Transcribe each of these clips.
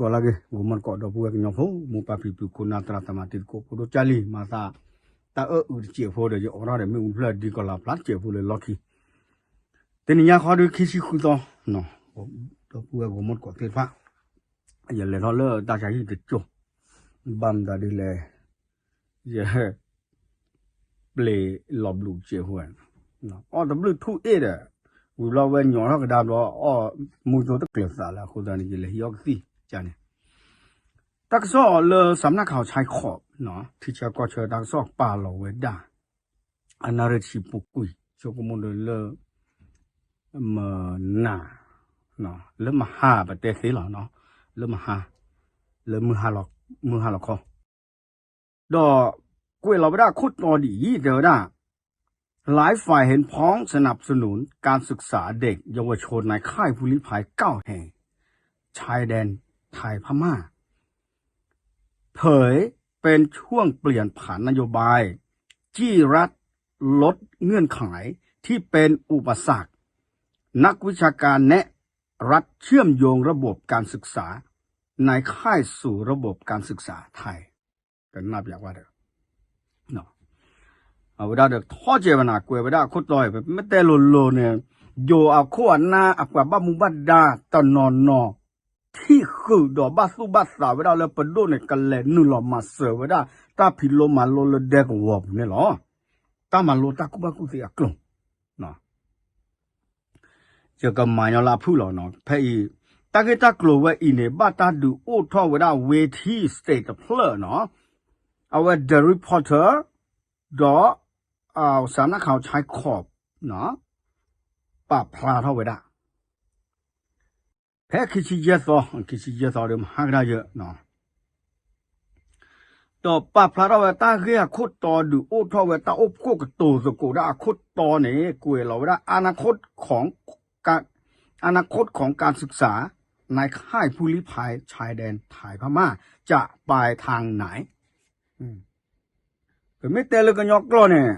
ဂီၤလၢအဂ့ၤ ဂီၤမီၢ်တကိး ဒီပုၢ်ဝဲၢ်ကညီဖိ မိၢ်ပၢ်ဖံဖု ခိၣ်နၢ်သရၣ်သမါတံၤသကိး ဖိဒိၣ်ကၢ်လံၤ မၤသး တၢ်အၢၣ်အုးတစဲးဖိဒီး ယအိးထီၣ်ဒီးမ့ၣ်အူဖျၢၣ်ဒ်ကီၤလၤဖျါတစဲးဖိလၢလီၢ်ခံ တနံၤညါခီဒုးခံဆံဃုသီ ဒီပုၢ်ဝဲၢ်ဂီၤမီၢ်တကိးသ့ၣ်တဖၣ် ယလဲၤထီၣ်လၢတၢ်ဆါဟံၣ်တစိၤ ဘၣ်မတၤဒ်လဲၣ် ယ ပျ့ၤလီၤဘျုးတစဲးဖိ အီၣ်တဘျုးထူၣ်အ့ၣ်ဒီး ဝံၤဘျီဝဲညီထီၣ်ကဒါဘျီ အီၣ်မူကၠိတကျၢၤသးလၢအဃိသတးန့ၣ် ယလဲၤဟံးအီၣ်ကသံၣ်ကန့ၣ် တၢ်ကစီၣ်လၢ စးမနၣ်ခးအီၤဆဲခီး ထံဆၢကီၢ်ဆၢတၢ်ကစီၣ်ပာ်လီၤဝဲဒၣ် အနၣ်ရံၣ်ဆံပူၤကွံာ် ဆိကမိၣ်ဒ်လၢ မနၤ လၢမဟါပတဲသ့လီၤ လၢမဟါ လၢမုၢ်ဟါလီၤခီ ဒီးကွဲးလီၤဝဲဒၣ်အခိၣ်တီဒ်အံၤ တဲဝဲဒၣ် หลายฝ่ายเห็นพ้องสนับสนุนการศึกษาเด็กเยาวชนในค่ายผู้ลี้ภัยเก้าแห่งชายแดนไทยพม่า เผยเป็นช่วงเปลี่ยนผ่านนโยบาย จี้รัฐลดเงื่อนไขที่เป็นอุปสรรค นักวิชาการแนะรัฐเชื่อมโยงระบบการศึกษาในค่ายสู่ระบบการศึกษาไทย ကနၣ်ပျးကွၢ်ဒီး အဝဲဒၣ်ဒီးထီၣ်ကဲးဝဲနၤ ကွဲးဝဲဒၣ်အခိၣ်တီအံၤ ပမ့ၢ်တဲလိၤလိၤန့ၣ် ယိၤအခိၣ်အနၢ်အပှၤဘၣ်မူဘၣ်ဒါတနီၤနီၤ ထံၣ်ဃုာ်ဒီးဘၣ်သူၣ်ဘၣ်သးဝဲဒၣ်လၢပဒိၣ်န့ၣ် ကလဲၤနုာ်လီၤမၤစၢၤဝဲဒၣ် တၢ်ဖံးလိမၤလိလၢဒဲကဝီၤပူၤန့ၣ်လီၤ. တၢ်မၤလိတၢ်ကူၣ်ဘၣ်ကူၣ်သ့အကျိၤ ယကမၤညီလၢအဖုၣ်လီၤနီၤ ဖဲအံၤ တၢ်ဂ့ၢ်တၢ်ကျိၤဝဲအံၤန့ၣ် ဘၣ်တၢ်ဒုးအိၣ်ထီၣ်ဝဲဒၣ်ဝ့ထံ state တဖျၢၣ်နီၤ အဝဲ The Reporter ဒီး စးနၣ်ခးအီၤဆဲခီး ပာ်ဖျါထီၣ်ဝဲဒၣ် ဖဲခံဆံယဲၢ်သီ ခံဆံယဲၢ်သီဒီးမဟါကဒါယၢ ဒီးပာ်ဖျါထီၣ်ဝဲတၢ်ဂ့ၢ်အခိၣ်တီဒုးအိၣ်ထီၣ်ဝဲတၢ်အိၣ်ဖှိၣ်ကတိၤသကိးဒၣ်အခိၣ်တီန့ၣ် ကွဲးလီၤဝဲဒၣ် อนาคตของการศึกษาในค่ายผู้ลี้ภัยชายแดนไทยพม่าจะไปทางไหน ပမ့ၢ်တဲလၢကညီကျိာ်န့ၣ်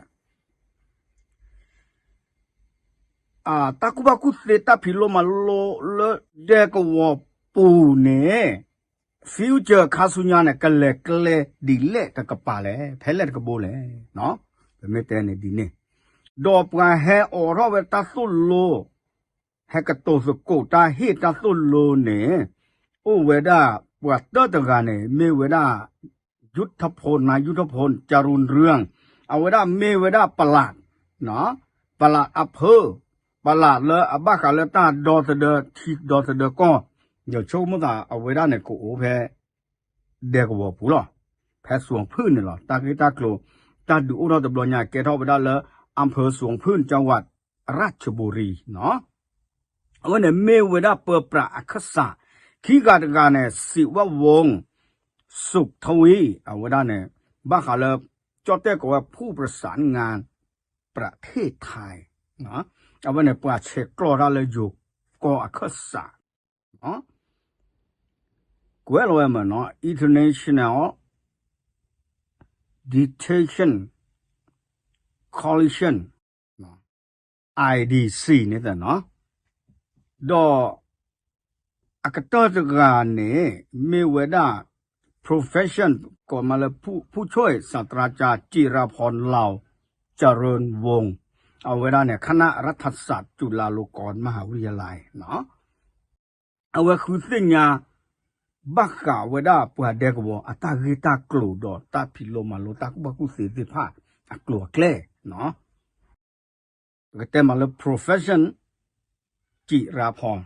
တၢ်ကူၣ်ဘၣ်ကူၣ်သ့တၢ်ဖံးလိမၤလိလၢဒဲကဝီၤပူၤန့ၣ် future ခါဆူညါန့ၣ် ကလဲၤကျဲဒ်လဲၣ်တကပၤလဲၣ် ဖဲလဲၣ်တကဘိလဲၣ် ပမ့ၢ်တဲန့ၣ်ဒ်န့ၣ် ဒီးပှၤဟဲအိးထီၣ်ဝဲတၢ်သိၣ်လိ ဟဲကတိၤသကိးတၢ်ဟ့ၣ်တၢ်သိၣ်လိန့ၣ် အိၣ်ဝဲဒၣ်ပှၤတၢတဂၤန့ၣ် မ့ၢ်ဝဲဒၣ် ยุทธพล นาย ยุทธพล จารุณเรือง အဝဲဒၣ်မ့ၢ်ဝဲဒၣ် ปลัด ปลัดอำเภอ ปลัด လၢအဘၣ်ဃးလၢတၢ်ဒီသဒၢထံဒီသဒၢကီၢ် ယဆိကမိၣ်သးအဝဲဒၣ်န့ၣ် ကအိၣ်ဖဲ ဒဲကဝီၤပူၤလီၤ. ဖဲစူၤဖုၣ်န့ၣ်လီၤ. တၢ်ဂ့ၢ်တၢ်ကျိၤ တၢ်ဒုးအိၣ်ထီၣ်တဘျီညါ ကဲထီၣ်ဝဲဒၣ်လၢ อำเภอสวนผึ้ง จังหวัดราชบุรี အဝဲန့ၣ်မ့ၢ်ဝဲဒၣ်ပၢပြးအခၢၣ်စး ခံဂၤတဂၤန့ၣ် ศิววงศ์ สุขทวี အဝဲဒၣ်န့ၣ် ဘၣ်ဃးလၢ ကၠီၣ်တဲၣ်ကိးဝဲ ผู้ประสานงานประเทศไทย အဝဲန့ၣ် ပှၤဆဲးကျိးတၢ်လၢယိၤကီၢ်အခၢၣ်စး ကွဲးလီၤဝဲမ့ၢ်နီၤ International Detention Coalition IDC န့ၣ်သ့ၣ်နီၤ ဒီးအကတၢၢ်တဂၤန့ၣ် မ့ၢ်ဝဲဒၣ် profession ကိးမးလၢ ผู้ช่วยศาสตราจารย์ จิราพร เหล่าเจริญวงศ์ အဝဲဒၣ်န့ၣ် คณะรัฐศาสตร์จุฬาลงกรณ์มหาวิทยาลัย အဝဲဃုသ့ၣ်ညါ ဘၣ်ဃးဝဲဒၣ်ပှၤဒဲကဝီၤအတၢ်ဂ့ၢ်တၢ်ကျိၤဒီးတၢ်ဖံးလိမၤလိတၢ်ကူၣ်ဘၣ်ကူၣ်သ့သ့ၣ်တဖၣ်အကျိၤအကျဲ ပကတဲမးလၢ profession จิราพร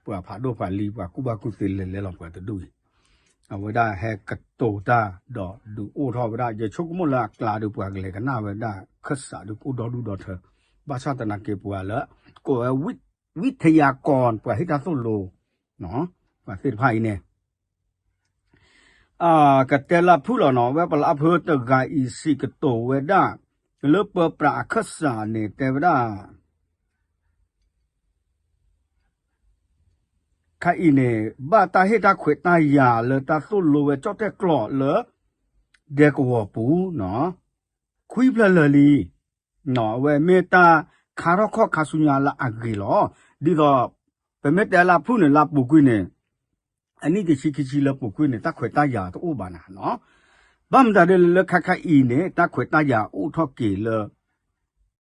ပှၤဖးဒိၣ်ဖးလံၤ ပှၤကူၣ်ဘၣ်ကူၣ်သ့လဲၤလဲၤလီၤပှၤတဒူၣ်အံၤ အဝဲဒၣ်ဟဲကတိၤတၢ်ဒီးဒုးအိၣ်ထီၣ်ဝဲဒၣ် ယဆိကမိၣ်လၢအကျါဒီးပှၤကလဲၤကနၣ်ဝဲဒၣ်ခၢၣ်စးဒီးကအိၣ်ဒီဒူၣ်ဒီထၢ ဘၣ်ဆၣ်သနာ်က့ပှၤလၢ ကိးဝဲ ဝံထယၤကီၢ် ပှၤဟ့ၣ်တၢ်သိၣ်လိ ပှၤသ့ၣ်တဖၣ်အံၤန့ၣ် ကတဲလၢဖုၣ်လီၤနီၤ ဝဲပလၢအဖၢတဂၤအံၤစံးကတိၤဝဲဒၣ် လၢပၢပြးအခၢၣ်စးန့ၣ် တဲဝဲဒၣ် ခါအံၤန့ၣ် ဘၣ်တၢ်ဟ့ၣ်တၢ်ခွဲးတၢ်ယာ်လၢတၢ်သိၣ်လိဝဲကၠီၣ်တဲၣ်ကျိာ်လၢ ဒဲကဝီၤပူၤနီၤ ခွံဖျၢၣ်လၢာ်လံ အဝဲမ့ၢ်တၢ်ခါထီၣ်ခီၣ်ခါဆူညါလၢအဂ့ၤလီၤ. ဒ်သိး ပမ့ၢ်တဲလၢဖုၣ်န့ၣ် လၢပူၤကွံာ်န့ၣ် အနံၣ်တဆံခံဆံလၢပူၤကွံာ်န့ၣ် တၢ်ခွဲးတၢ်ယာ်တအိၣ်ဘၣ်နၤနီၤ. ဘၣ်မတၤဒ်လဲၣ်လၢခါခါအံၤန့ၣ် တၢ်ခွဲးတၢ်ယာ်အိၣ်ထီၣ်က့ၤလၢ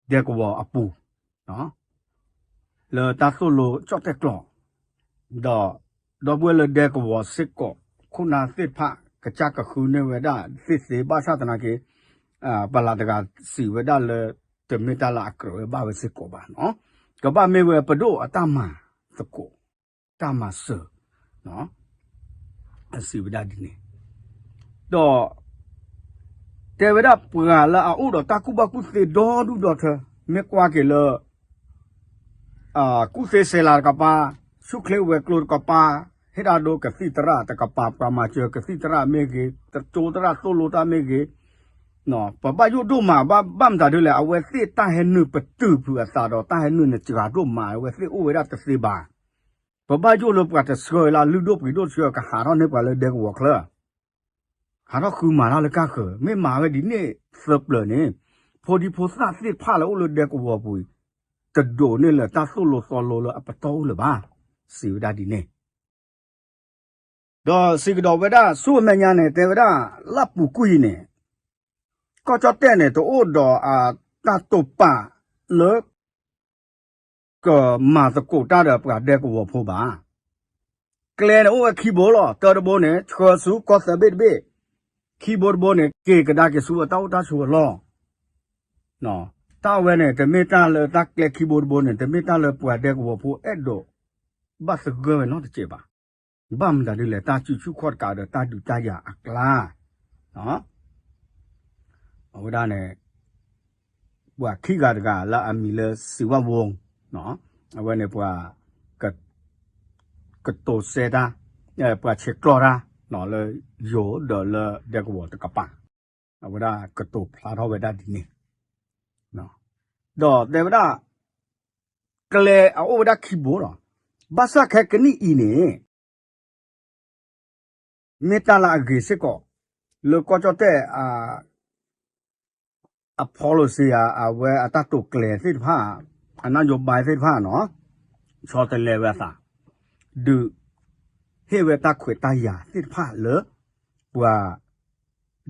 ဒဲကဝီၤအပူၤ လၢတၢ်သိၣ်လိကၠီၣ်တဲၣ်ကျီၤ ဒီး ဒီပုၢ်ဝဲၢ်လၢဒဲကဝီၤစ့ၢ်ကီး ခိၣ်နၢ်သ့ၣ်တဖၣ် ကစၢ်ကဃုန့ၢ်ဝဲဒၣ်သ့ၣ်သ့ဘၣ်ဆၣ်သနာ်က့ ပလၤတဂၤစံးဝဲဒၣ်လၢ တမ့ၢ်တၢ်လၢအကြၢးဝဲဘၣ်ဝဲစ့ၢ်ကီးဘၣ်နီၤ. ကဘၣ်မ့ၢ်ဝဲပဒိၣ်အတၢ်မၤသကိး တၢ်မၤစၢၤ စံးဝဲဒၣ်ဒ်န့ၣ် ဒီး တဲဝဲဒၣ်ပှၤလၢအအိၣ်ဒီးတၢ်ကူၣ်ဘၣ်ကူၣ်သ့ဒီဒူၣ်ဒီထၢ မ့ၢ်ကွၢ်က့ၤလၢ ကူၣ်သ့စဲးလၤတကပၤ, ဆူၣ်ချ့ဝဲၤကျိၤတကပၤ, ဟ့ၣ်ဒၣ်ဒိကသံၣ်သရၣ်တကပၤ, ပှၤမၤစၢၤကသံၣ်သရၣ်မ့ၢ်ဂ့ၤ, တကၠိသရၣ်သိၣ်လိတၢ်မ့ၢ်ဂ့ၤ, ပဘၣ်ယိၣ်ဒိၣ်မး ဘၣ်မတၤဒ်လဲၣ် အဝဲသ့ၣ်တၢ်ဟဲနုာ်ပတုာ်ဖုးအသးဒီး တၢ်ဟဲနုာ်နစှၤဒိၣ်မး အဝဲသ့ၣ်အိၣ်ဝဲဒၣ်တသ့ဘၣ်. ပဘၣ်ယိၣ်လၢပှၤတဆှၢလၢ လုၢ်ဒိၣ်ပှ့ၤဒိၣ်တဆှၢ ကဟးထီၣ်န့ၢ်ပှၤလၢဒဲကဝီၤချၢ ဟးထီၣ်ဃုမၤတၢ်လၢကၢ်ဃၢၤ မ့ၢ်မၤဝဲဒ်န့ၣ်သၢပျၢၤန့ၣ် ဖိဒံဖိသၣ်သ့ၣ်တဖၣ်လၢအိၣ်လၢဒဲကဝီၤပူၤ တဒိးန့ၢ်လၢတၢ်သိၣ်လိသီလိလၢအပတီၢ်အိၣ်လၢၤဘၣ် စံးဝဲဒၣ်ဒ်န့ၣ် ဒီးစံးကဒီးဝဲဒၣ်ဆူအမဲာ်ညါန့ၣ် တဲဝဲဒၣ် လၢပူၤကွံာ်အံၤန့ၣ် ကီၢ်ကၠီၣ်တဲၣ်န့ၣ် တအိၣ်ဒီးအတၢ်တိာ်ပာ်လၢ ကမၤသကိးတၢ်ဒီးပှၤဒဲကဝီၤဖိဘၣ်. ကျဲန့ၣ်အိၣ်ဝဲခံဘိလီၤ. တၢတဘိန့ၣ် ဆှၢဆူကီၢ်သၢဘ့ၣ်တဘ့ၣ်, ခံဘိတဘိန့ၣ် က့ၤကဒါက့ၤဆူအတၢ်အိၣ်တၢ်ဆိးအလီၢ် တၢ်ဝဲန့ၣ် တမ့ၢ်တၢ်လၢတၢ်ကျဲခံဘိတဘိန့ၣ် တမ့ၢ်တၢ်လၢပှၤဒဲကဝီၤဖိအဲၣ်ဒိး ဘၣ်သဂၢၢ်ဝဲနီတစဲးဘၣ်. ဘၣ်မတၤဒ်လဲၣ် တၢ်စုဆူၣ်ခီၣ်တကးဒီးတၢ်ဒုးတၢ်ယၤအကျါ အဝဲဒၣ်န့ၣ် ပှၤခံဂၤတဂၤလၢအမံၤလၢစံးဝၣ်ဝိ အဝဲန့ၣ်ပှၤ ကတိၤစဲတၢ် ပှၤဆဲးကျိးတၢ် လၢယိၤဒီးလၢဒဲကဝီၤတကပၤ အဝဲဒၣ်ကတိၤဖျါထီၣ်ဝဲဒၣ်ဒ်န့ၣ် ဒီးတဲဝဲဒၣ် ကျဲအအိၣ်ဝဲဒၣ်ခံဘိလီၤ. ဘၣ်ဆၣ်ခဲကနံၣ်အံၤန့ၣ် မ့ၢ်တၢ်လၢအဂ့ၤစ့ၢ်ကီး လၢကီၢ်ကၠီၣ်တဲၣ် အ policy အဝဲအတၢ်တိာ်ကျဲၤသ့ၣ်တဖၣ် အ နၣ်ယိၤဘါသ့ၣ်တဖၣ်နီၤ ဆီတလဲဝဲအသး ဒုး ဟ့ၣ်ဝဲတၢ်ခွဲးတၢ်ယာ်သ့ၣ်တဖၣ်လၢ ပှၤ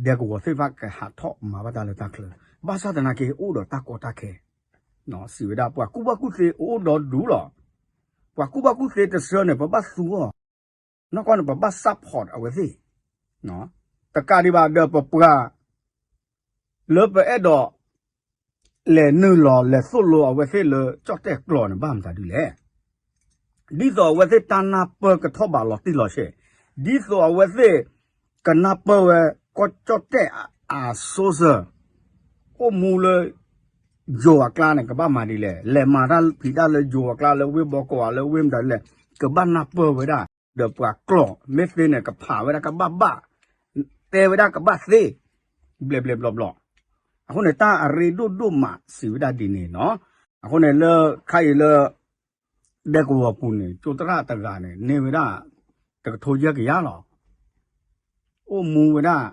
ဒဲကဝီၤသ့ၣ်တဖၣ်ကဟးထီၣ်မၤဘၣ်တၢ်လၢတၢ်ချၢ ဘၣ်ဆၣ်သနာ်က့အိၣ်ဒီးတၢ်ကီတၢ်ခဲ စံးဝဲဒၣ်ပှၤကူၣ်ဘၣ်ကူၣ်သ့အိၣ်ဒီးဒူလီၤ. ပှၤကူၣ်ဘၣ်ကူၣ်သ့တဆှၢန့ၣ် ပဘၣ်သူအီၤ နီၢ်ကီၢ်န့ၣ် ပဘၣ် support အဝဲသ့ၣ် တကးဒံးဘၣ်ဒီးပပှၤ လၢပအဲၣ်ဒိး လဲၤနုာ်လီၤလဲၤသိၣ်လိအဝဲသ့ၣ်လၢကၠီၣ်တဲၣ်ကျိာ်န့ၣ် ဘၣ်မတၤဒ်လဲၣ်. ဒ်သိးအဝဲသ့ၣ်တၢ်နၢ်ပၢၢ်ကထီၣ်ဘးလီၤတံၢ်လီၤဆဲး, ဒ်သိးအဝဲသ့ၣ် ကနၢ်ပၢၢ်ဝဲ ကီၢ်ကၠီၣ်တဲၣ်အ အ social အိၣ်မူလၢ ယိၤအကျါန့ၣ် ကဘၣ်မၤဒ်လဲၣ်, လဲၤမၤတၢ်ဖံးတၢ်လၢယိၤအကျါ လၢဝ့ၢ်ဘီကီး လၢဝ့ၢ်မတၤဒ်လဲၣ်, ကဘၣ်နၢ်ပၢၢ်ဝဲဒၣ် ဒီးပှၤကျိာ် မ့ၢ်သ့န့ၣ် ကဖးဝဲဒၣ်ကဘၣ်ဘၣ်, တဲဝဲဒၣ်ကဘၣ်သ့, ဘျဲးဘျဲးဘျီဘျီ. အဃိန့ၣ် တၢ်အရ့ဒိၣ်ဒိၣ်မးစံးဝဲဒၣ်ဒ်န့ၣ်နီၤ. အဃိန့ၣ်လၢခါအံၤလၢ ဒဲကဝီၤပူၤန့ၣ် ကၠိသရၣ်တဂၤန့ၣ် န့ၢ်ဝဲဒၣ် တကထိယဲၢ်ကယၤလီၤ. အိၣ်မူဝဲဒၣ်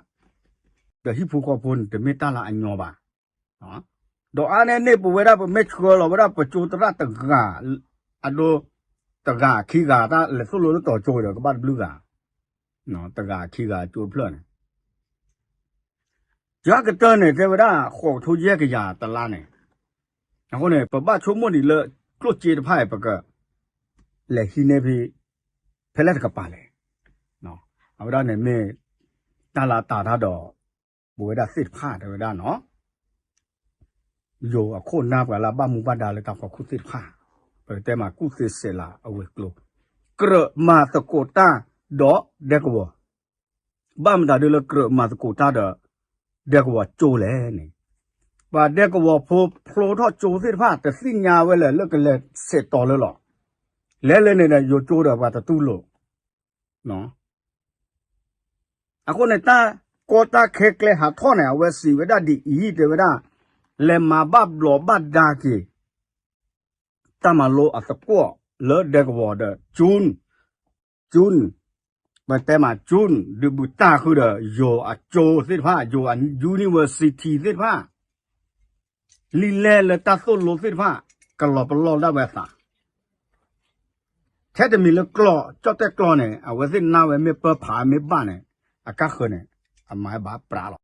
ဒီးဟံၣ်ဖိဃီဖိန့ၣ် တမ့ၢ်တၢ်လၢအညီဘၣ်. ဒီးအါန့ၢ်န့ၢ်ပဝဲဒၣ် ပမ့ၢ်ဆှၢလီၤဝဲဒၣ်ပကၠိသရၣ်တဂၤ အဒိ တဂၤခံဂၤ တၢ်လဲၤသိၣ်လိလၢတီၤကၠိဒီး ကဘၣ်တဘျုးဂၤ, တဂၤခံဂၤကၠိတဖျၢၣ်န့ၣ် ယကတၢၢ်န့ၣ် တဲဝဲဒၣ် ဃိးကထိယဲၢ်ကယၤတလါန့ၣ်, အဃိန့ၣ် ပဘၣ်ဆိကမိၣ်ဒံးလၢ ကျိၣ်စ့တဖၣ်အံၤ ပက လဲၤဟံးန့ၢ်ဖဲ ဖဲလဲၣ်တကပၤလဲၣ်. အဝဲဒၣ်န့ၣ်မ့ၢ် တၢ်လၢအတာ်တၢ်ဒီး ပဝဲဒၣ်သ့ၣ်တဖၣ်တဲဝဲဒၣ်နီၤ ယိၤအခိၣ်နၢ်ပှၤလၢအဘၣ်မူဘၣ်ဒါလၢတၢ်ဖီခိၣ်သ့ၣ်တဖၣ်, ပကတဲမးကူၣ်သ့စဲးလၤအဝဲၤကျိၤ, ကြၢးမၤသကိးတၢ်ဒီးဒဲကဝီၤ, ဘၣ်မတၤဒ်လၢကြၢးမၤသကိးတၢ်ဒီး ဒဲကဝီၤကၠိလဲၣ်န့ၣ်, ပှၤဒဲကဝီၤဖိဖျိထီၣ်ကၠိသ့ၣ်တဖၣ် တသ့ၣ်ညါဝဲလၢ လၢကလဲၤဆဲးတီၤလၢလီၤ. လဲၤလၢန့ၣ်ဒီး ယိၤကၠိဒီးပှၤတတူၢ်လိာ် အဃိန့ၣ် တၢ်ကီတၢ်ခဲကျဲဟးထီၣ်န့ၣ် အဝဲစံးဝဲဒၣ်ဒ်အံၤ တဲဝဲဒၣ် လဲၤမၤဘၣ်ဘျီးဘၣ်ဒါက့ၤ တၢ်မၤလိအသကွီၢ်လၢဒဲကဝီၤဒီး June, June, ပတဲမး June ဒုးဘူးတၢ်ဃုာ်ဒီး ယိၤအကၠိသ့ၣ်တဖၣ် ယိၤအ university သ့ၣ်တဖၣ် လံာ်လဲၢ်လၢတၢ်သိၣ်လိသ့ၣ်တဖၣ် ကလီၤပလီၢ်ဒၣ်ဝဲအသး ထဲတမံၤလၢကျီၢ် ကၠီၣ်တဲၣ်ကျီၢ်န့ၣ် အဝဲသ့ၣ်နၢ်ဝဲမ့ၢ်ပၢဖးမ့ၢ်ဘၣ်န့ၣ် အကါဃၢၤန့ၣ် အမၤဘၣ်ပြးလီၤ.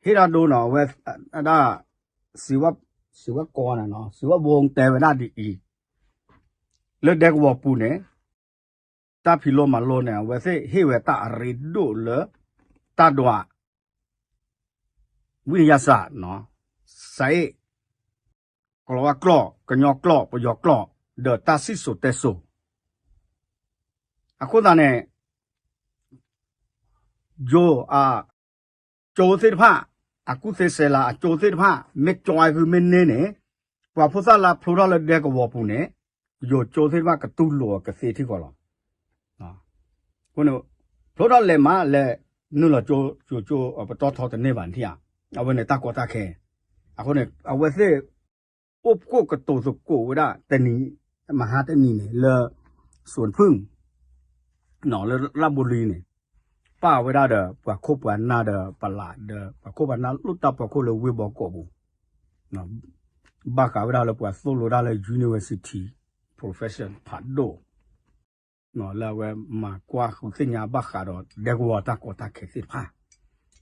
ဟ့ၣ်ဒၣ်ဒိနီၤ အဝဲဒၣ် စံးဝဲကီးန့ၣ်နီၤ စံးဝဲဘိတဲဝဲဒၣ်ဒ်အံၤ, လၢဒဲကဝီၤပူၤန့ၣ် တၢ်ဖံးလိမၤလိန့ၣ် အဝဲသ့ၣ်ဟ့ၣ်ဝဲတၢ်အရ့ဒိၣ်လၢ တၢ်ဒွး ဝံယၢစး စးအ့ၣ် ကလီၤဝါကျိာ် ကညီကျိာ် ပယီၤကျိာ် ဒီးတၢ်စံၣ်စိၤတဲစိၤ အဃိသတးန့ၣ် ယိၤအကၠိသ့ၣ်တဖၣ် အကူၣ်သ့စဲးလၤ အကၠိသ့ၣ်တဖၣ် မ့ၢ်ကၠီအဂုၢ်မ့ၢ်န့ၢ်န့ၣ် ပှၤဖိသၣ်လၢဖျိထီၣ်လၢဒဲကဝီၤပူၤန့ၣ် ယိၤကၠိသ့ၣ်တဖၣ်ကတူၢ်လိာ်အကသ့ထံၣ်ဃီလီၤ. အဃိန့ၣ် ဖျိထီၣ်လဲၤမးလဲၤနုာ်လီၤကၠိ ယိၤကၠိပတီၢ်ထီတန့ၢ်ဘၣ်နထံၣ်ဧါ. အဝဲန့ၣ်တၢ်ကီတၢ်ခဲ အဃိန့ၣ် အဝဲသ့ၣ် အိၣ်ဖှိၣ်ကတိၤသကိးဝဲဒၣ်တနံၤ မဟါတနံၤန့ၣ် လၢ စူၤဖုၣ် လၢလၢ်ဘိလံန့ၣ် ပာ်ဝဲဒၣ်ဒီး ပှၤခိၣ်ပှၤနၢ်ဒီးပလးဒီး ပှၤခိၣ်ပှၤနၢ်လိၣ်တၢ်ဖီခိၣ်လၢဝ့ၢ်ဘီကီးပူၤ ဘၣ်ဃးဝဲဒၣ်လၢပှၤသိၣ်လိတၢ်လၢ university professor ဖးဒိၣ် လၢအဝဲမၤကွၢ်ဃုသ့ၣ်ညါဘၣ်ဃးဒီးဒဲကဝီၤတၢ်ကီတၢ်ခဲသ့ၣ်တဖၣ်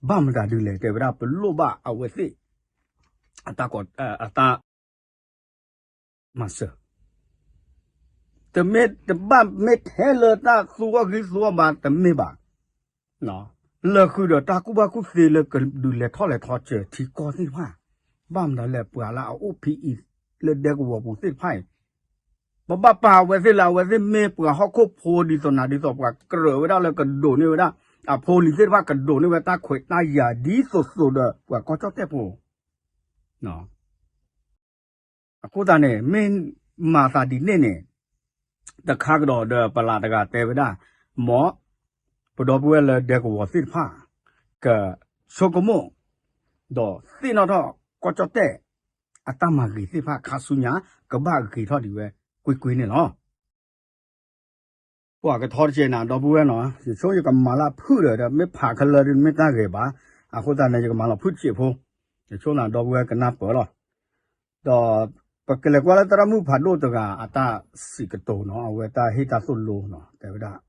ဘၣ်မတၤဒ်လဲၣ် တဲဝဲဒၣ်ပလိၣ်ဘၣ်အဝဲသ့ၣ် အတၢ်ကီ အတၢ် မၤစၢၤ တမ့ၢ်တဘၣ်မ့ၢ်ထဲလၢတၢ်သူအီၣ်ဂံၢ်သူအီၣ်ဘါတမ့ၢ်ဘၣ်. လၢာ်ဃုာ်ဒီးတၢ်ကူၣ်ဘၣ်ကူၣ်သ့လၢကဒုးလဲၤထီၣ်လဲၤထီစၢၤထံကီၢ်သ့ၣ်တဖၣ် ဘၣ်မနုၤလဲၣ် ပှၤလၢအအိၣ်ဖဲအံၤ လၢဒဲကဝီၤပူၤသ့ၣ်တဖၣ်အံၤ ပဘၣ်ပာ်အဝဲသ့ၣ်လၢအဝဲသ့ၣ်မ့ၢ်ပှၤဟီၣ်ခိၣ်ဖိဒ်သိးနၤဒ်သိးပှၤကြၢးဝဲဒၣ်လၢကဒိးန့ၢ်ဝဲဒၣ် အဖိလံၤသ့ၣ်တဖၣ်ကဒိးန့ၢ်ဝဲတၢ်ခွဲးတၢ်ယာ်ဒ်သိးသိးဒီးပှၤကီၢ်ကၠီၣ်တဲၣ်ဖိ အဃိသတးန့ၣ် မ့ၢ်မၤသးဒ်န့ၣ်န့ၣ် တခါကဒီးဒီးပလးတဂၤတဲဝဲဒၣ် မ်ပဒီပုၢ်ဝဲၢ်လၢဒဲကဝီၤသ့ၣ်တဖၣ် ကဆိကမိၣ် ဒီးသ့ၣ်နီၣ်ထီၣ်ကီၢ်ကၠီၣ်တဲၣ် အတၢ်မၤဂ့ၤသ့ၣ်တဖၣ်ခါဆူညါ ကဘၣ်ဂ့ၤထီၣ်ဒံးဝဲကွ့ၢ်ကွ့ၢ်န့ၣ်လီၤ. ပှၤကထီတကဲးနၤ ဒီပုၢ်ဝဲၢ်နီၤ ယဆိယကမၤလၢဖုၣ်ဒီး မ့ၢ်ဖးခဲလၢာ်ဒ်မ့ၢ်တၢ်ဂ့ၤဘၣ်, အဃိသတးန့ၣ် ယကမၤလီၤဖုၣ်တကဲးဖိ, ယဆိနၤဒီပုၢ်ဝဲၢ်ကနၢ်ပၢၢ်လီၤ. ဒီးပကလဲၤကွၢ်လၢသရၣ်မုၣ်ဖးဒိၣ်တဂၤအတၢ်စံးကတိၤနီၤ အဝဲတၢ်ဟ့ၣ်တၢ်သိၣ်လိနီၤ တဲဝဲဒၣ်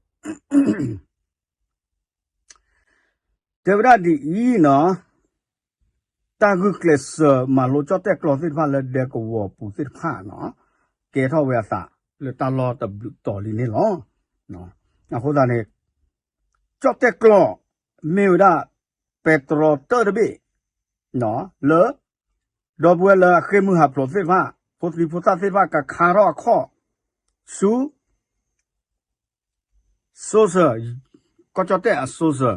တဲဝဲဒၣ်ဒ်အံၤနီၤ, တၢ်ဂုာ်ကျဲးစၢးမၤလိကၠီၣ်တဲၣ်ကျီသ့ၣ်တဖၣ်လၢဒဲကဝီၤပူၤသ့ၣ်တဖၣ်နီၤ, ကဲထီၣ်ဝဲအသးလၢတၢ်လီၢ်တဘျုးတီၤလံန့ၣ်လီၤ. အဃိသတးန့ၣ် ကၠီၣ်တဲၣ်ကျီ မ့ၢ်ဝဲဒၣ် ပဲတြီတၢၢ်တဘ့ၣ် လၢ ဒီပုၢ်ဝဲၢ်လၢအဃ့ၢ်မုၢ်ဟးဖျိးသ့ၣ်တဖၣ် ဖိသံဖိသၣ်သ့ၣ်တဖၣ်ကခါထီၣ်အခီၣ် ဆူ social ကီၢ်ကၠီၣ်တဲၣ်အ social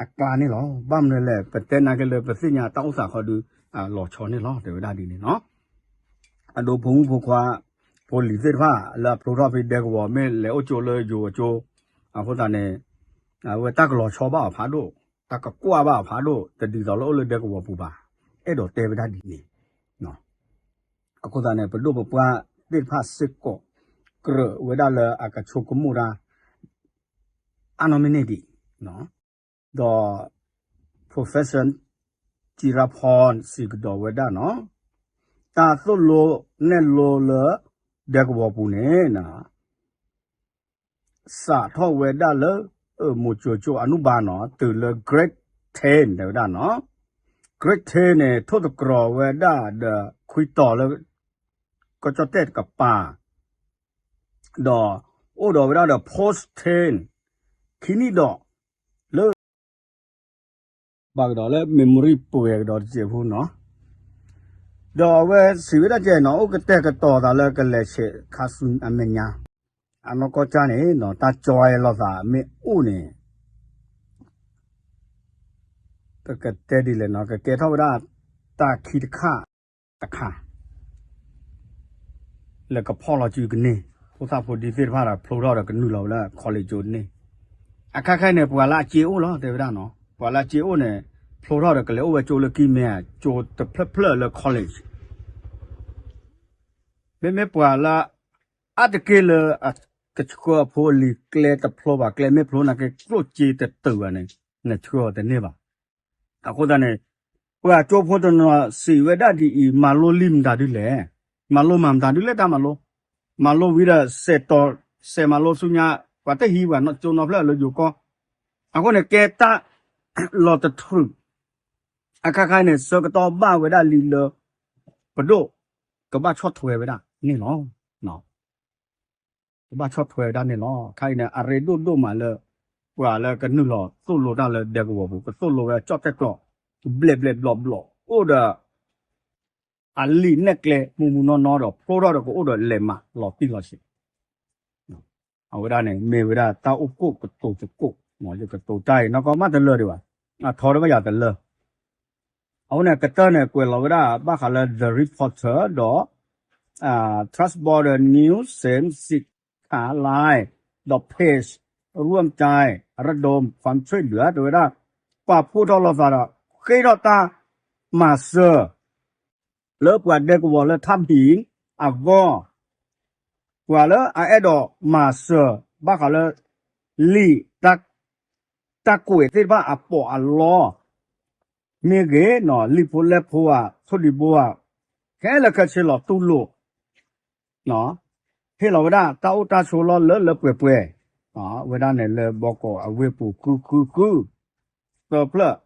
အကျါန့ၣ်လီၤ. ဘၣ်မနုၤလဲၣ် ပတဲနာ်က့လၢပသ့ၣ်ညါတၢ်အိၣ်သးခီဒုး အလီၤဆီန့ၣ်လီၤ တဲဝဲဒၣ်ဒ်န့ၣ်နီၤ. အဒိဖိမုၣ်ဖိခွါ ဖိလံၤသ့ၣ်တဖၣ် လၢအဖျိထီၣ်ဖဲဒဲကဝီၤ မ့ၢ်လဲၤအိၣ်ကၠိလၢယိၤအကၠိ အဃိသတးန့ၣ် အဝဲတၢ်ကလီၤဆီဘၣ်အီၤဖးဒိၣ်, တၢ်ကကွၢ်ဘၣ်အီၤဖးဒိၣ် တဒ်သိးလၢအိၣ်လၢဒဲကဝီၤပူၤဘၣ်, အဲၣ်ဒိးတဲဝဲဒၣ်ဒ်န့ၣ် အဃိသတးန့ၣ် ပဒိၣ်ပပှၢ်သ့ၣ်တဖၣ်စ့ၢ်ကီး ကြၢးဝဲဒၣ်လၢအကဆိကမိၣ်တၢ် အါနီၢ်မ့ၢ်န့ၢ်ဒံး, ဒီး professor စံရဖီစံးကဒီးဝဲဒၣ်နီၤ, တၢ်သိၣ်လိနဲၣ်လိလၢ ဒဲကဝီၤပူၤန့ၣ် စးထီၣ်ဝဲဒၣ်လၢ မိၤစိၤကၠိအနုဘၣ်နီၤ တုၤလၢ grade ten တဲဝဲဒၣ်နီၤ, grade ten န့ၣ် ထိၣ်သတြီၤဝဲဒၣ်ဒီးခွံတီၤလၢ ကီၢ်ကၠီၣ်တဲၣ်တကပၤ ဒီးအိၣ်ဒီးဝဲဒၣ်ဒီး post ten ခံနံၣ်ဒီး လၢ ဘၣ်ကဒီးလၢ memory ပှဲၤကဒီးတစဲးဖိနီၤ, ဒီးအဝဲစံးဝဲဒၣ်ကဲနီၤ အိၣ်ကတဲာ်ကတီၤသးလၢကလဲၤဆဲးခါဆူအမဲာ်ညါ, အနီၢ်ကီၢ်ကၢ်န့ၣ်နီၤ တၢ်ကၠီဝဲလိာ်သးမ့ၢ်အိၣ်န့ၣ် ပကတဲဒ်လဲၣ်နီၤ ကကဲထီၣ်ဝဲဒၣ် တၢ်ခံတခါ တခါ လၢကဖီၣ်လီၤစုကန့ၢ် ဖိသၣ်ဖိဒံသ့ၣ်တဖၣ်ဒီး ဖျိထီၣ်ဒီးကနုာ်လီၤဝဲလၢ college ကၠိန့ၣ်, အခါခဲအံၤန့ၣ် ပှၤလၢအစ့အိၣ်လီၤ တဲဝဲဒၣ်နီၤ ပှၤလၢအစ့အိၣ်န့ၣ် ဖျိထီၣ်ဒီးကလဲၤအိၣ်ဝဲကၠိလၢကံၢ်မဲ ကၠိတဖျၢၣ်ဖျၢၣ်လၢ college မ့မ့ၢ်ပှၤလၢ အါတက့ၢ်လၢ ကဆှၢအဖိအလံၤကျဲတဖျိဘၣ် ကျဲမ့ၢ်ဖျိနာ်က့ ကျိၣ်စ့တတုာ်ဘၣ်န့ၣ် နဆှၢအီၤတန့ၢ်ဘၣ်. အဃိသတးန့ၣ် ပှၤကၠိဖိတနီၤစံးဝဲဒၣ်ဒ်အံၤ မၤလိလံမတၤဒ်လဲၣ်, မၤလိမၤမတၤဒ်လဲၣ် တၢ်မၤလိ မၤလိဝံၤဒီး စဲးတီၤ စဲးမၤလိဆူညါ ပှၤတဟံးပှၤကၠိနီဖျၢၣ်လၢယိၤကီၢ်, အဃိန့ၣ် ကဲတၢ်လီၤတထြုး အခါခါအံၤန့ၣ် ဆၢကတီၢ်ဘၣ်ဝဲဒၣ်လံလၢ ပဒိၣ် ကဘၣ်ဆီၣ်ထွဲဝဲဒၣ်န့ၣ်လီၤ. ကဘၣ်ဆီၣ်ထွဲဝဲဒၣ်န့ၣ်လီၤ. ခါအံၤန့ၣ် အရ့ဒိၣ်ဒိၣ်မးလၢ ပှၤလၢကနုာ်လီၤသိၣ်လိတၢ်လၢဒဲကဝီၤပူၤ ကသိၣ်လိဝဲကၠီၣ်တဲၣ်ကျီ ဘျဲၣ်ဘျဲၣ်ဘျီဘျီ အိၣ်ဒီး အလံာ်နဲၣ်ကျဲ မူးမူးနီၢ်နီၢ်ဒီး ဖျိထီၣ်ဒီးကအိၣ်ဒီးလဲၤမးလီၤတံၢ်လီၤဆဲး အဝဲဒၣ်န့ၣ် မ့ၢ်ဝဲဒၣ်တၢ်အိၣ်ကိၢ်ကတိၤသကိး ယကတိၤတၢ်အံၤ နီၢ်ကီၢ်မးတလၢာ်ဒံးဘၣ်, အထီတဘၣ်ယၤတလၢာ်. အဃိန့ၣ် ကတၢၢ်န့ၣ် ကွဲးလီၤဝဲဒၣ် ဘၣ်ဃးလၢ The Reporter ဒီး Trans Border News စဲးစံးခး Live ဒီး Page ร่วมใจระดมความช่วยเหลือ တဲဝဲဒၣ် ပာ်ဖှိၣ်ထီၣ်လိာ်သးဒီး ဃ့ထီၣ်တၢ်မၤစၢၤ လၢပှၤဒဲကဝီၤလၢထးဟံးအဂီၢ်, ပှၤလၢအအဲၣ်ဒိးမၤစၢၤ ဘၣ်ဃးလၢ လံာ် တၢ်ကွဲးသ့ၣ်တဖၣ်အပီးအလီ မ့ၢ်ဂ့ၤ, လံာ်ဖိလဲၢ်ဖိဧါ, ထိၣ်ဒံးဘိဧါ, ခဲလၢာ်ခဲဆ့လီၤတူၢ်လိာ် ဟ့ၣ်လီၤဝဲဒၣ်တၢ်အိၣ်တၢ်ဆိးလီၢ်လၢလၢပှဲၤပှဲၤ, ဝဲဒၣ်န့ၣ်လၢဘီကီးအဝ့ၢ်ပူၤ ဃုဃုဃု သၢဖျၢၣ်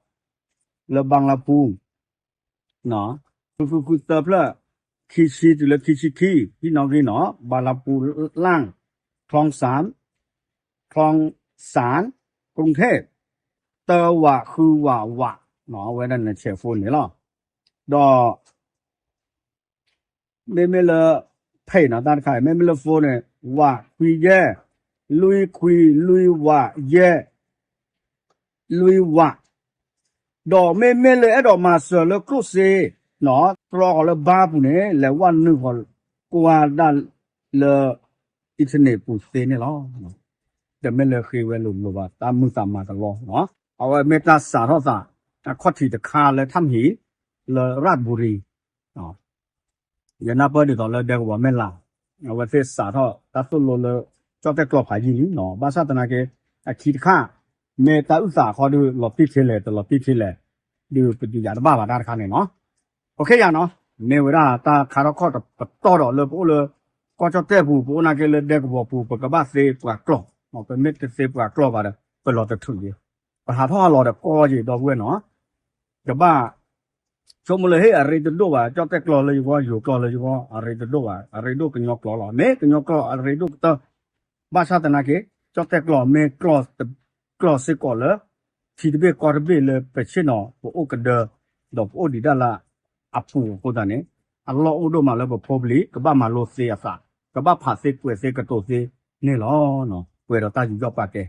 လၢဘၣ်လါပူၤ ဃုဃုဃုသၢဖျၢၣ် ခံဆံတုၤလၢခံဆံခံ ဟံၣ်နီၣ်ဂံၢ်နီၣ် ဘၣ်လါပူၤ လၣ် คลองสาน คลองสาน กรุงเทพ သၢဝးဃုဝးဝး ဝဲဒၣ်န့ၣ်ဆဲးဖိန့ၣ်လီၤ. ဒီး မ့မ့ၢ်လၢ ဖဲနီၤ တၢ်တခါ မ့မ့ၢ်လၢ phone န့ၣ် ဝးခွံယဲၢ် လွံၢ်ခွံ လွံၢ်ဝး ယဲၢ် လွံၢ်ဝး, ဒီးမ့မ့ၢ်လၢအဲၣ်ဒိးမၤစၢၤလၢကျိၣ်စ့ တြီဃီၤလၢဘါပူၤန့ၣ် လဲၤဝဲနုာ်ဃီၤ ကွၢ်ဒၣ်လၢ internet ပူၤသ့န့ၣ်လီၤ. တမ့ၢ်လၢဃ့ဝဲလိၤလိၤဘၣ် တၢ်မုာ်သးမၤကလီ, အဝဲမ့ၢ်တၢ်စးထီၣ်သး အခီၣ်ထံးတခါလၢထးဟံး လၢရၣ်ဘူရံ ယနၢ်ပၢၢ်ဒ်သိးလၢဒဲကဝီၤမဲၢ်လး အဝဲသ့ၣ်စးထီၣ်တၢ်သိၣ်လိလၢ ကၠီၣ်တဲၣ်ကျီဖးယံာ်လံနီၤ, ဘၣ်ဆၣ်သနာ်က့ အခံတခါ မ့ၢ်တၢ်အုၣ်သးအခီဒုး လီၤတံၢ်ထဲလဲၣ် တလီၤတံၢ်ထဲလဲၣ် ဒုးပဒုးယၤတဘၣ်ဘၣ်တၢ်တခါန့ၣ်နီၤ. အိၣ်ခ့ယၤနီၤ, မ့ၢ်ဝဲဒၣ်တၢ်ခါထီၣ်ခီၣ်တပတီၢ်ဒီးလၢပအိၣ်လၢ ကီၢ်ကၠီၣ်တဲၣ်ပူၤ ပအိၣ်နာ်က့လၢဒဲကဝီၤပူၤ ပကဘၣ်သ့ပှၤကျီၢ်, ပမ့ၢ်တသ့ပှၤကျီၢ်ဘၣ်ဒီး ပလီၤတထူးယံၤ, ပဟးထီၣ်ဟးလီၤဒီးကီယံၤဒီပုၢ်ဝဲၢ်နီၤ, ကဘၣ် ဆိကမိၣ်လၢဟ့ၣ်အရ့တဒိၣ်ဘၣ်, ကၠီၣ်တဲၣ်ကျီလၢယဂီၢ် ယိၤကျီလၢယဂီၢ် အရ့တဒိၣ်ဘၣ်, အရ့ဒိၣ်ကညီကျီလီၤ, မ့ၢ်ကညီကျီအရ့ဒိၣ်ကတၢၢ်, ဘၣ်ဆၣ်သနာ်က့ ကၠီၣ်တဲၣ်ကျီမ့ၢ် ကျီစ့ၢ်ကီးလၢ ထံတဘ့ၣ်ကီၢ်တဘ့ၣ်လၢပဆ့ၣ်နီၤ ပအိၣ်ကဒၢ ဒီးပအိၣ်ဒံးဒၣ်လၢအပူၤအဃိသတးန့ၣ် အလီၢ်အိၣ်ဒိၣ်မးလၢပဖိပလံၤ ကဘၣ်မၤလိသ့အသး, ကဘၣ်ဖးသ့ကွဲးသ့ကတိၤသ့န့ၣ်လီၤ. ပှဲၤဒီးတၢ်ယူးယီၣ်ပာ်ကဲ